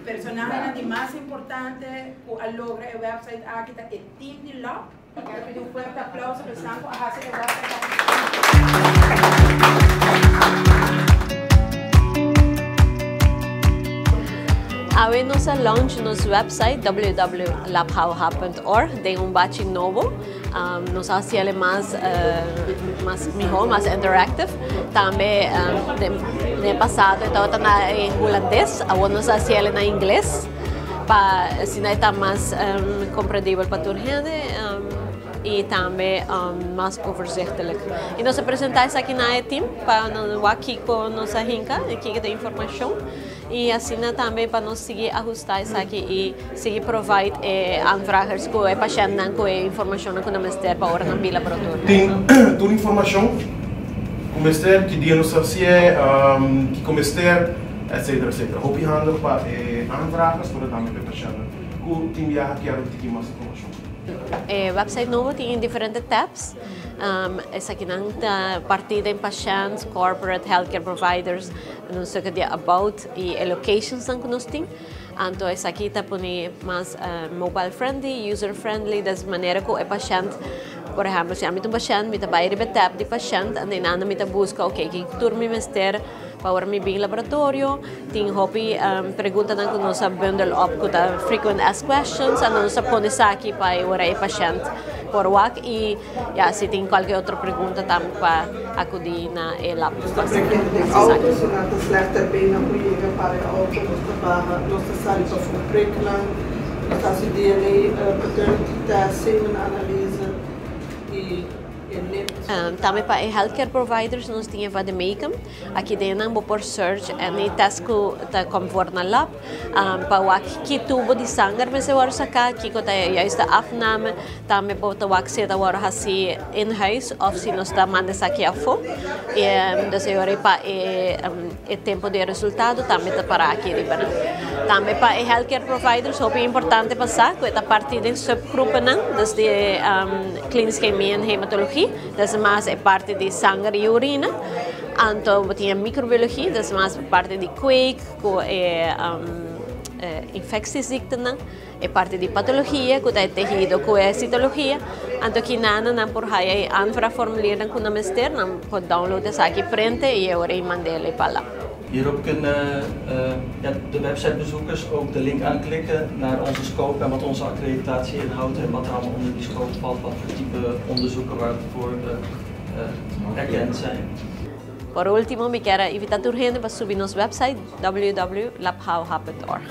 Personahenan di mas importante ku a logra e website aki ta e team di lab. Mi kier pidi un fuerte aplauso pa esnan ku a hasi e website aki. Awe nos a launch nos website www.labhauha.org den un bachi nobo. Nos a hasi el mas mas miho, mas interactive. Tambe den den pasado e tabata na e hulandes, awor nos a hasi el na ingles pa asina e ta mas komprendibel pa tur hende i tambe mas overzichtelijk. I nos a presenta esaki na e team pa nan wak kiko nos a hinka i kiko ta e informashon. I asina tambe pa nos sigui ahustá esaki i sigui provide e aanvragers ku e pashèntnan ku e informashonnan ku nan mester pa ora nan bin laboratorio. Tin tur informashon ku mester, ki dia nos ta hasié, kiko mester, etcetera, etcetera. Hopi handig pa e aanvragers pero tambe pa e pashèntnan ku tin biaha kier un tiki mas informashon. E website nobo tin diferente tabs. Esakinan ta partí den pashènt, corporate, healthcare providers. Nos stukje di about i e locationsnan ku nos tin. Anto esaki ta pone mas mobile friendly, user friendly, des manera ku e pashènt, por ehèmpel si ami ta un pashènt mi ta bai riba e tab di pashènt anto einan mi ta buska oke ki tur mi mester pa ora mi bin laboratorio. Tin hopi preguntanan ku nos a bundle up ku ta frequent asked questions anto nos ta pone esaki pa e ora e pashènt por wak i Ya, si tin cualke otro pregunta tambe pa acudi na e lab. Nos ta preken den auto, si nan ta slecht ter benen por yega para e auto, nos ta baha, nos ta sali pa for priknan, nos ta haci DNA paternity test, semen analyse y e nipt. Tambe pa e healthcare providers nos tin e vademecum. Aki den nan bo por search any test cu ta kom voor na lab. Pa wak ki tubo di sanger mester wòrdu saká, kiko ta e juiste afname. Tambe bo ta wak si e ta wòrdu hasí in huis òf si nos ta manda esaki afó. Dus e ora ei pa e tempu di e resultado tambe ta pará aki riba nan. Tambe pa e healthcare providers hopi importante pa sa ku e ta partí den subgruponan, dus di klinisch chemie en hematologie, dus mas e parti di sanger i urina. Anto bo tin e microbiologie, dus mas e parti di kweek. Ku e infectieziektenan, e parti di patologia ku ta e tehido ku e sitologia, anto kinana nan por haya e aanvraagformuliernan ku nan mester, nan por download esaki, prente i e ora ei mand'e pa lab. Hierop kunnen de websitebezoekers ook de link aanklikken naar onze scope en wat onze accreditatie inhoudt en wat er allemaal onder die scope valt, wat voor type onderzoeken waarvoor we erkend zijn. Por ultimo mi kier a invita tur hende pa subi nos website www.labhauha.org.